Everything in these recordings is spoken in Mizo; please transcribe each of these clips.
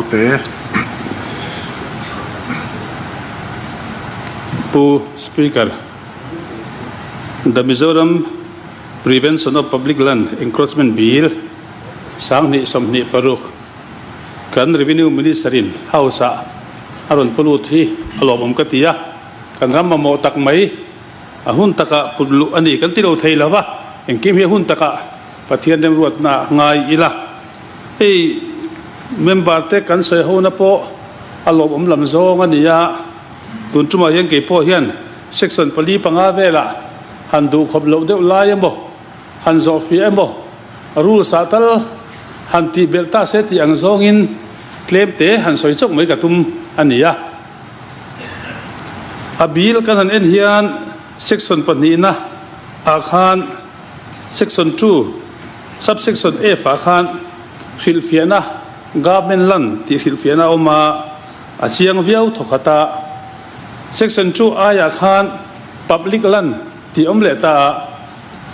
Ralte. Pu Speaker, The Mizoram Prevention of Public Land Encroachment Bill 2026 kan Revenue Minister in House ah a rawn pu lut hi a lawmawm ka ti a, kan ram mamawh tak mai a hun takah put luh a ni kan ti lo thei lo va, engkim hi a hun takah Pathian remruatna ngai ila. Hei member te kan sawi hona pawh a lawmawm lam zawng a ni a, tun tumah hian kei pawh hian section pali panga velah han duh khawp loh deuh lai emaw, han zawh fiah emaw, rules ah tal han tih belh ta se tih ang zawngin tlem te han sawi chauh mai ka tum a ni a. A bill kan han en hian section pahnihna ah khan Section 2, Subsection F ah khan hrilhfiahna Government Land tih hrilhfiahna a awm a, a chiang viau thawkhat a. Section 2 aiah khan Public Land tih a awm leh ta a,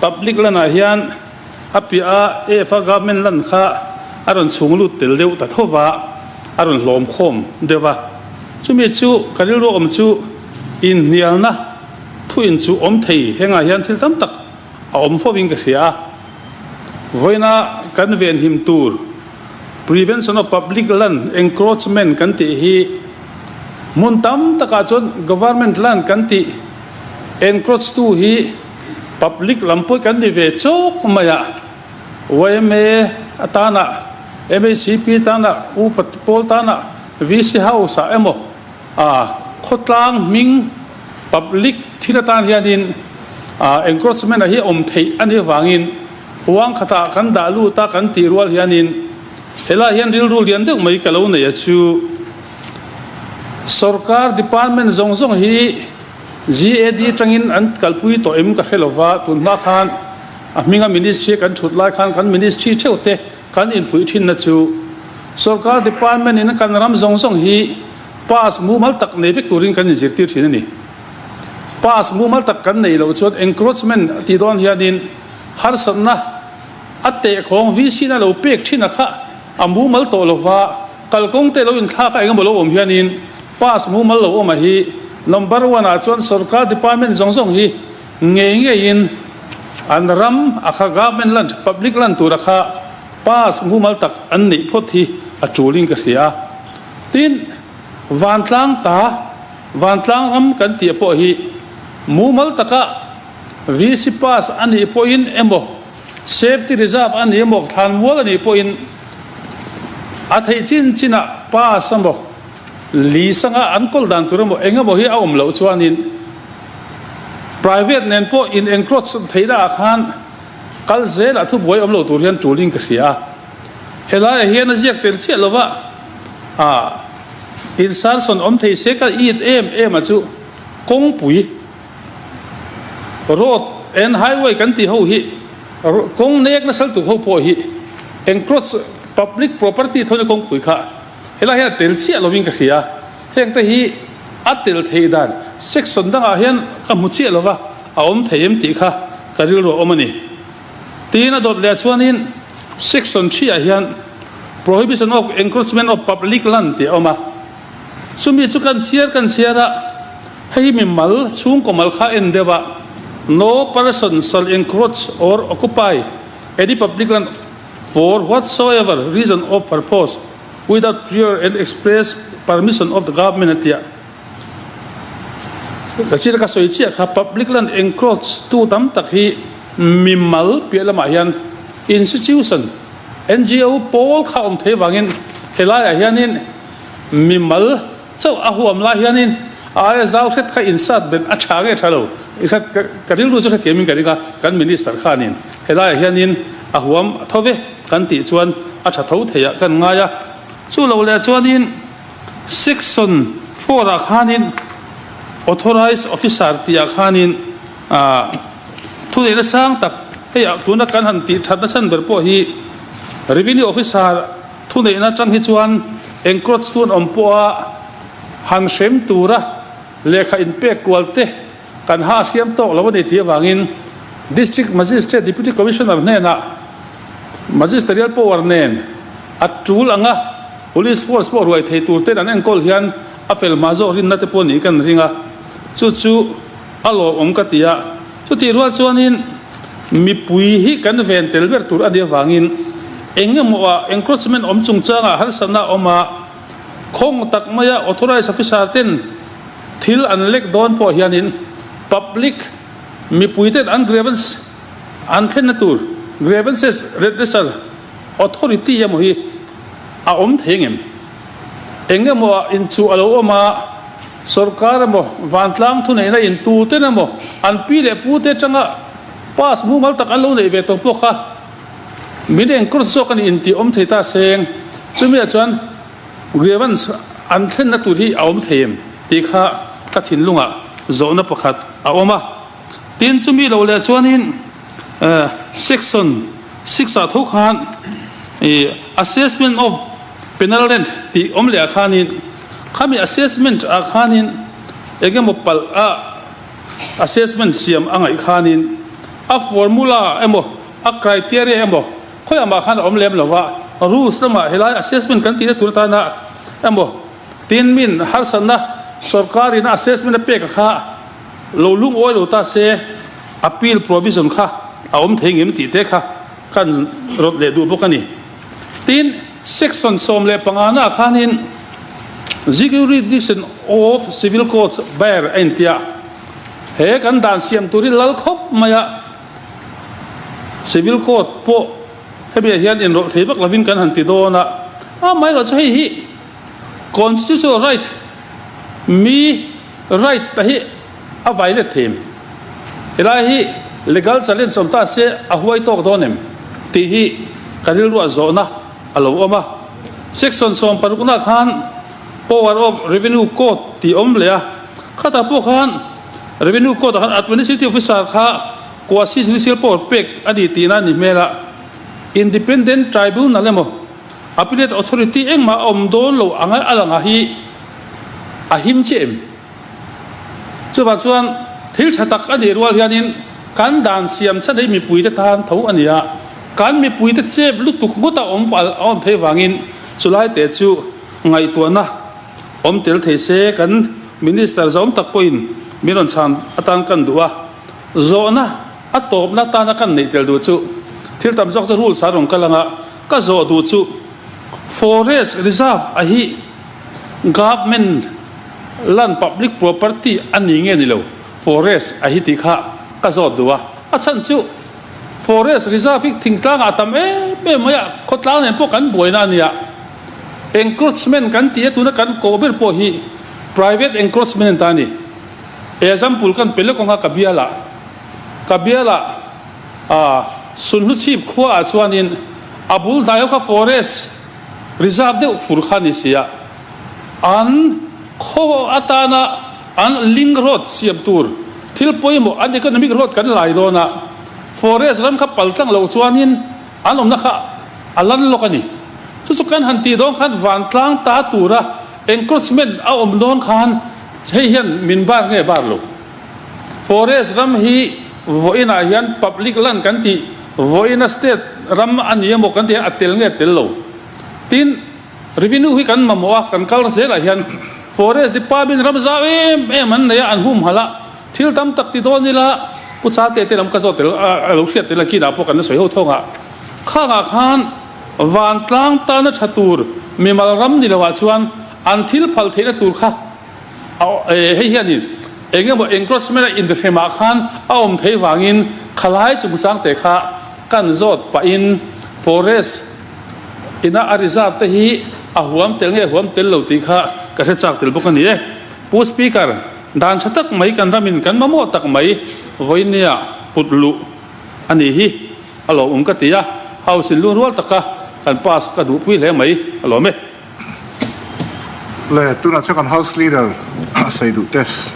Public Land ah hian a piah a F a Government Land kha a rawn chhung lut tel deuh ta tho va, a rawn hlawm khawm deuh va. Chumi chu ka rilru awm chu inhnialna Thu in chu awm thei, hengah hian thil tam tak a awm fo in ka hria a. Vawiina kan venhim tur Prevention of Public Land Encroachment kan tih hi hmun tam takah chuan Government Land kan tih encroach tu hi public lam pawh kan ni ve chawk mai a. Yma atana, MHCP tana, Upa pawl tana, VC House ah emaw, A khawtlang hming public thil atan hianin encroachment a hi awm theih a nih avangin huang khatah kan dah lut a kan tih rual hianin helaiah hian rilru lian deuh mai ka lo nei a chu sorkar department zawng zawng hi GAD atangin an kalpui tawh em ka hre lova tun hma khan a hminga ministry kan thut lai khan kan ministry theuh te Kan infuih thinna chu sorkar department in kan ram zawng zawng hi pass mumal tak nei vek turin kan inzirtir thin a ni. Pass mumal tak kan neih loh chuan encroachment a tih dawn hianin harsatna a tehkhawng VC na lo pek thin a kha a mumal tawh lova kalkawng te lo inthlak a engemaw lo awm hianin pass mumal lo awm a hi number one ah chuan sorkar department zawng zawng hi Ngei ngeiin an ram a kha government land, public land tur a kha pass mumal tak an neih phawt hi a tulin ka hria a. Tin, vantlang ta, vantlang ram kan tih pawh hi mumal taka VC pass a nih pawhin emaw, safety reserve a nih emaw, thlanmual a nih pawhin a theih chin chinah pass emaw, Li sanga an kawl dan tur emaw eng emaw hi a awm loh chuanin private nen pawh in encroach theihna ah khan kal zelah thubuai awm lo tur hian tulin ka hria a. Helaiah hian a ziak tel chiah lova ah insertion awm thei se ka it em em a chu kawngpui road and highway kan tih ho hi kawng nek nasal tuk ho pawh hi encroach public property thawina kawngpui kha Helai hian a tel chiah lovin ka hria. Heng te hi a tel theih dan section dangah hian ka hmu chiah lova, a awm thei em tih kha ka rilru a awm a ni. Tiin a dawt leh chuanin section thiah hian Prohibition of Encroachment of Public Land tih a awm a. Chumi chu kan chhiar kan chhiar a, hei hi mimal chhungkaw mal kha en deuh a, No person shall encroach or occupy any public land For whatsoever reason or purpose without prior and express permission of the government a tia. Ka chira ka sawi chiah kha public land encroach tu tam tak hi mimal piah lamah hian institution, NGO pawl kha awm thei vangin helaiah hianin mimal chauh a huam lai hianin a aia zau hret kha insat bet a tha nge tha lo ka rilru chu hrethiamin ka ring a kan minister khanin Helaiah hianin a huam a tho ve kan tih chuan a tha tho theiah kan ngai a. Chu lo leh chuanin Section four ah khanin Authorised Officer tihah khanin thuneihna sang tak hei tuna kan han tih thatna chhan ber pawh hi Revenue Officer thuneihna atang hi chuan encroach chu an awm pawha han hrem tura lehkha inpek kual te Kan ha hriam tawk lo a ni tih avangin District Magistrate Deputy Commissioner hnenah Magisterial Power nen a tul anga Police force pawh ruai thei tur ten an enkawl hian a fel hma zawk rinna te pawh niin kan ring a, chu chu a lawmawm ka ti a. Chutih rual chuanin mipui hi kan ven tel ber tur a nih avangin eng emaw ah encroachment awm chungchangah harsatna a awm a, khawng tak maia authorised officer ten thil an lek dawn pawh hianin public mipui ten an grievance an thlenna tur grievances redressal authority emaw hi a awm thei ngem? Eng emaw ah inchuh a lo awm a, sorkar emaw vantlang thuneihna in tu ten emaw an pi leh pu te atanga pass mumal tak an lo neih ve tawh pawh kha min enkawl zawk a ni intih awm thei ta seng. Chumi ah chuan grievance an thlenna tur hi a awm thei em tih kha ka thinlungah zawhna pakhat a awm a. Tin, chumi lo leh chuanin section six ah tho khan assessment of penal rent tih awm leh ah khanin khami assessment ah khanin engemaw palh a assessment siam a ngaih khanin a formula emaw a criteria emaw khawiah mah khan a awm lem lo a, rules lamah helai assessment kan tihna tur atana emaw tin min harsatna sorkarin a assessment a pek a kha Lo lungawi lo ta se appeal provision kha a awm thei ngem tih te kha kan rawt leh duh bawk a ni. Tin, section 15 naah khanin Jurisdiction of Civil Court Bar a intia he kan dan siam turin lal khawp mai a, Civil Court pawh hemi ah hian inrawlh thei vak lovin kan han ti dawn a, amaherawhchu hei hi Constitutional right mi Right ta hi a violate thei em? Helai hi legal challenge awm ta se a huai tawk dawn em? tih hi ka rilruah zawhna a lo awm a. Section 60 na khan Power of Revenue Code tih awm leh a, khatah pawh khan Revenue Code ah khan Administrative Officer kha quasi judicial power pek a ni tihna a ni hmel a, Independent Tribunal emaw Appellate Authority engmah a awm dawn lo anga a lang a hi a him chiah em? Chuvang chuan thil tha tak a nih rual hianin kan dan siam chhan hi mipuite tan tho a ni a, kan mipuite chep lutuk ngawt a awm a awm theih vangin chulai te chu ngaihtuahna awm tel thei se kan Minister zawm tak pawhin min rawn chhan atan kan duh a, zawhna a tawpna atana kan neih tel duh chu thil tam zawk chu rules a rawn kal anga ka zawh duh chu Forest Reserve a hi Government land public property a ni nge ni lo forest a hi tih kha ka zawt duh a, a chhan chu forest reserve hi thingtlang ah tam em em mai a, khawtlang nen pawh kan buaina a nia, encroachment kan tih a tuna kan kawh ber pawh hi private encroachment a ni, example kan pe lawk ang a ka bial ah ka bial ah ah Sunhlu chhip khua ah chuanin a bul hnai ho kha forest Reserve deuh fur kha ni sia, an khaw atana an link road siam tur thil pawimawh an economic road kan lai dawn a, forest ram kha pal tlang loh chuanin an awmna kha a lan lawk a ni. Chu chu kan han tih dawn khan vantlang ta tura encroachment a awm dawn khan hei hian min bar nge bar lo. Forest ram hi vawiinah hian public land kan tih vawiina state ram a ni emaw kan tih hian a tel nge tel lo. Tin, revenue hi kan mamawh a, kan kal zelah hian forest department ram zau em em an nei a, an humhalh a, thil tam tak ti dawn ila Pu Chate te lam ka zawt tel a lo hriat tel a kinah pawh kan la sawi ho thawng a, khangah khan vantlang tana tha tur mimal ram ni loah chuan an thil phal theihna tur kha Hei hianin eng emaw encroachment a inhremah khan a awm theih vangin khalai chungchang te kha kan zawt pahin forest ina a reserve te hi a huam tel nge huam tel lo tih kha ka hre chak tel bawk a ni e. Pu Speaker, dan tha tak mai kan ramin kan mamawh tak mai vawinia put luh a nih hi a lawmawm ka ti a, House in lunrual taka kan pass ka duhpui hle mai a lawm e. Le, tunah chuan kan House Leader sawi duh test.